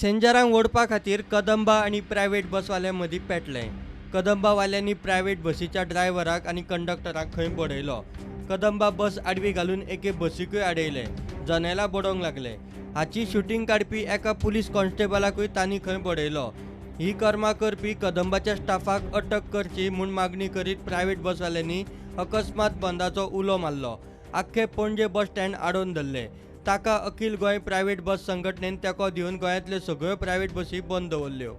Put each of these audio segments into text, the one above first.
पॅसेंजरांक ओडपा खातीर कदंबा आनी प्रायव्हेट बसवाल्यां मदीं पेटलें. कदंबावाल्यांनी प्रायव्हेट बसीच्या ड्रायव्हराक आनी कंडक्टराक खंय बडयलो. कदंबा बस आडवी घालून एके बसीकूय आडयले, जनेलां बडोवंक लागले. हाची शुटींग काडपी एका पुलीस कॉन्स्टेबलाकूय तांणी खंय बडयलो. ही कर्मां करपी कदंबाच्या स्टाफाक अटक करची म्हूण मागणी करीत प्रायव्हेट बसवाल्यांनी अकस्मात बंदाचो उलो मारलो. आख्खे पणजे बस स्टँड आडोवन धरले. ताका अखिल गोंय प्रायव्हेट बस संघटनेन तेंको दिवन गोंयांतल्यो सगळ्यो प्रायव्हेट बसी बंद दवरल्यो.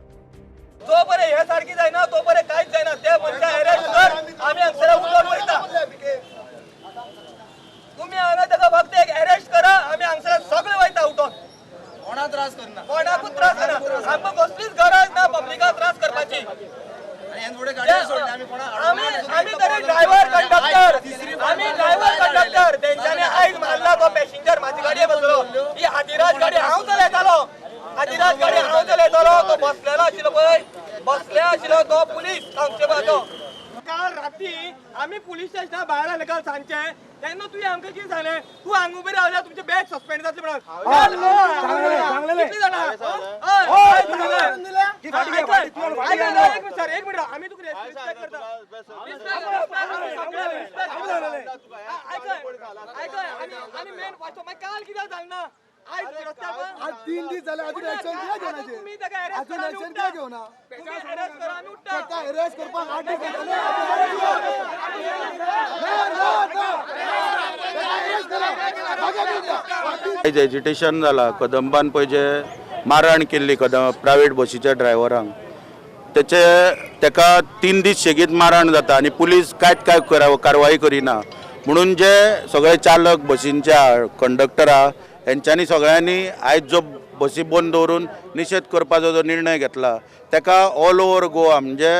जो बरे हे सारकी जायना तो बरे कांयच जायना. ते मनशां अरेस्ट कर, आमी हांगसर उलोवन वयता. तुमी हांगा ताका फक्त एक अरेस्ट करा, आमी हांगसर सगळे वयता उठोन. कोणा त्रास करना, कोणाकूच त्रास करना. आमकां कसलीच गरज ना पब्लिकाक त्रास करपाची. आमी तरी ड्रायव्हर कंडक्टर, आमी ड्रायव्हर कंडक्टर तेंच्यांनी आयज मारला तो पॅसेंजर. म्हाजी गाडये बसलो, ही आदिराज गाडी हांव चलयतालो, आदिराज गाडी हांव चलयतालो. तो बसलेलो आशिल्लो पळय, बसले आशिल्लो तो पुलीस कॉन्स्टेबल. काल राती आमी पुलीस स्टेशना भायर आयले काल सांजचे, तेन्ना तुवें आमकां कितें सांगलें, तूं हांगा उबे रावल्यार तुमचे बॅग सस्पेंड जातले म्हणून. कितली जाणां एक मिनट, आमी तुका रिस्पेक्ट करता. आनी मेन काल कित्याक जालें ना? आज 3 दीस झाले, अजून ऍक्शन कित्याक घेवना? अजून ऍक्शन कित्याक घेवना? ताका अरेस्ट करपाक 8 दीस जाले. आयज एजिटेशन जाला. कदंबान पळय जे मारहाण केल्ली प्रायव्हेट बसीच्या ड्रायव्हरांक, तेचे तेका 3 दीस सेगीत मारहाण जाता आनी पुलीस कांयच काय कारवाई करिना. म्हणून जे सगळे चालक बसींच्या कंडक्टरा हेंच्यांनी सगळ्यांनी आयज जो बसी बंद दवरून निशेध करपाचो जो निर्णय घेतला तेका ऑल ओवर गोवा म्हणजे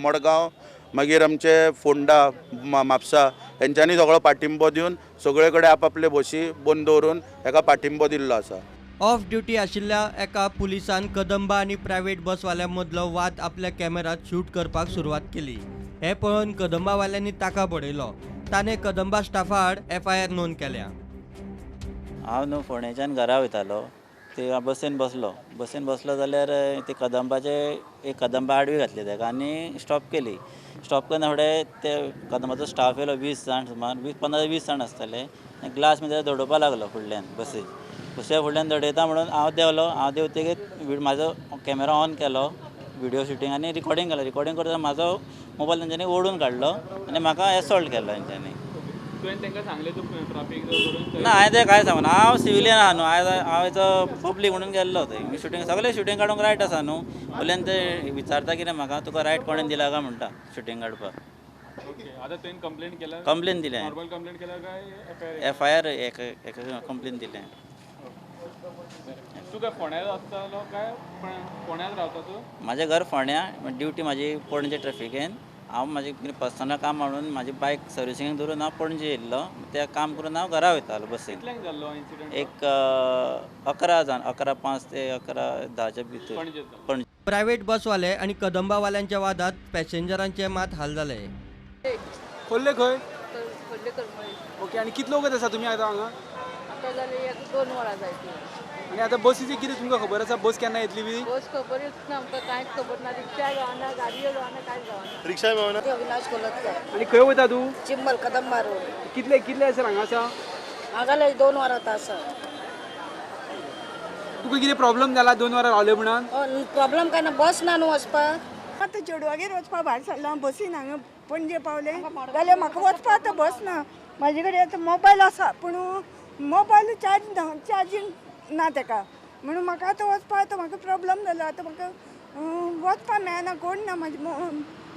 मडगांव, मागीर आमचे फोंडा, म्हापसा हेंच्यांनी सगळो पाठिंबो दिवन सगळे कडेन आपापले बसी बंद दवरून हेका पाठिंबो दिल्लो आसा. ऑफ ड्युटी आशिल्ल्या एका पुलिसान कदंबा आनी प्रायव्हेट बसवाल्यां मदलो वाद आपल्या कॅमेरात शूट करपाक सुरवात केली. हें पळोवन कदंबावाल्यांनी ताका बडयलो. ताणें कदंबा स्टाफा आड एफआयआर नोंद केल्या. हांव न्हू फोंडेच्यान घरा वयतालो, ते बसीन बसलो. बसीन बसलो जाल्यार ते कदंबाचे एक कदंबा आडवी घातली ताका आनी स्टॉप केली. स्टॉप करना फुडें ते कदंबाचो स्टाफ येयलो, 20 जाण सुमार, 15-20 जाण आसतले. ग्लास म्हणजे धडोवपा लागलो फुडल्यान, बसीक बसी फुडल्यान धडयता म्हणून हांव देंवलो. हांव देंवतकीच म्हाजो कॅमेरा ऑन केलो, व्हिडियो शुटींग आनी रिकॉर्डिंग केलो. रिकॉर्डिंग करतना म्हाजो मोबायल तेंच्यांनी ओडून काडलो आनी म्हाका एसॉल्ट केलो तेंच्यांनी. ना, हांवें तें कांय सांगूना. हांव सिविलियन आहा न्हू, हांव एज अ पब्लीक म्हणून गेल्लो थंय. शुटींग सगळें शुटींग काडूंक रायट आसा न्हू. वयल्यान ते विचारता कितें म्हाका, तुका रायट कोणें दिला काय म्हणटा शुटींग काडपाक. कंप्लेन दिलें, एफआयआर एक कंप्लेन दिलें. म्हाजें घर फोंड्या, ड्युटी म्हाजी पणजे ट्रॅफिकेन. हांव म्हाजें कितें पर्सनल काम म्हणून म्हाजी बायक सर्विसींग दवरून हांव पणजे येयल्लो. तें काम करून हांव घरा वयतालो बसीन. एक 11 जाण, 11:05 ते 11:10च्या भितर पणजे. प्रायव्हेट बसवाले आनी कदंबावाल्यांच्या वादात पॅसेंजरांचे मात हाल जाले. खोल्ले खंय? ओके. आनी कितलो वगत आसा तुमी आतां हांगा? आतां जालें 2 वरां जायत. आनी आतां बसीचें कितें तुमकां खबर आसा? बस केन्ना येतली बी? बस खबरूच ना आमकां, कांयच खबर ना. रिक्षा गावना, गाडयो गावना, कांयच गावना. रिक्षा गावना. अविनाश कोलतकर. आनी खंय वयता तूं? चिंबल कदंबा रोड. कितले कितले आसा हांगा आसा? हांगा जालें 2 वरां आतां आसा. तुका कितें प्रॉब्लम जाला 2 वरां रावले म्हणून? प्रॉब्लम काय ना, बस ना न्हू वचपाक. आतां चेडवागेर वचपा भायर सरला, बसीन हांगा पणजे पावलें जाल्यार म्हाका वचपा आतां बस ना. म्हाजे कडेन आतां मोबायल आसा पूण मोबायल चार्ज ना, चार्जींग ना तेका, म्हणून म्हाका आतां वचपा आतां म्हाका प्रॉब्लम जाला. आतां म्हाका वचपा मेळना, कोण ना, म्हाजे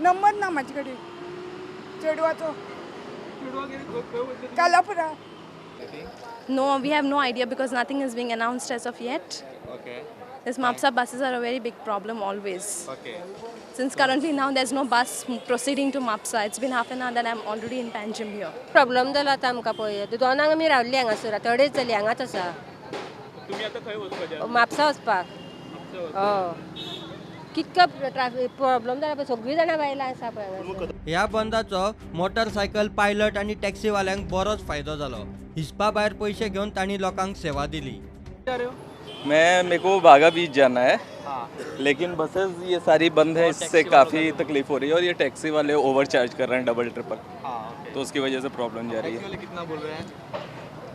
नंबर ना म्हाजे कडेन चेडवाचो. कालापुरा. No, we have no idea because nothing is being announced as of yet. Okay. This Mapsa buses are a very big problem always. Okay. Since currently now there's no bus proceeding to Mapsa. It's been half an hour that I'm already in Panjim here. Problem जाला आतां आमकां पळय, दोनांक आमी रावल्ली हांगासर, आतां अडेच जाली हांगाच आसा. तुमी आतां खंय वचपाचें? म्हापसा वचपाक. हय. कितको ट्राफीक प्रॉब्लम जाला पळय, सगळीं जाणां बायलां आसा पळय हांगासर. ह्या बंदाचो मोटरसायकल पायलट आनी टॅक्सीवाल्यांक बरोच फायदो जालो. हिसपा भायर पयशे घेवन तांणी लोकांक सेवा दिली. मैं मेरे को बागा बीच जाना है, लेकिन बसेस ये सारी बंद है, इससे काफ़ी तकलीफ हो रही है। और ये टैक्सी वाले ओवर चार्ज कर रहे हैं डबल ट्रिपल, तो उसकी वजह से प्रॉब्लम जा रही है। कितना बोल रहे हैं?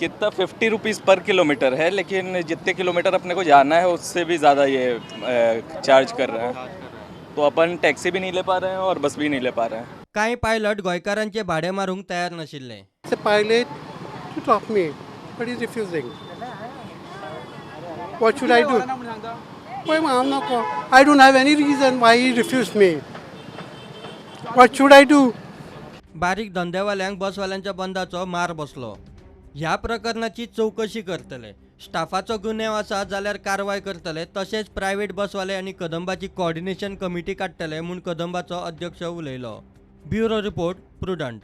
कितना 50 रुपीज़ पर किलोमीटर है, लेकिन जितने किलोमीटर अपने को जाना है उससे भी ज़्यादा ये चार्ज कर रहे हैं। तो अपन टैक्सी भी नहीं ले पा रहे हैं और बस भी नहीं ले पा रहे हैं। कांय पायलट गोंयकारांचे भाडें मारूंक तयार नाशिल्ले। Pilot to drop me, but he's refusing. What should I do? Well, I'm not. I don't have any reason why he refused me. What should I do? बारीक धंदेवाल्यांक बसवाल्यांच्या बंदाचो मार बसलो। ह्या प्रकरणाची चवकशी करतले। स्टाफाचो गुन्यांव आसा जाल्यार कारवाय करतले। तशेंच प्रायव्हेट बसवाले आनी कदंबाची कॉर्डिनेशन कमिटी काडटले म्हूण कदंबाचो अध्यक्ष उलयलो। Bureau report, Prudent.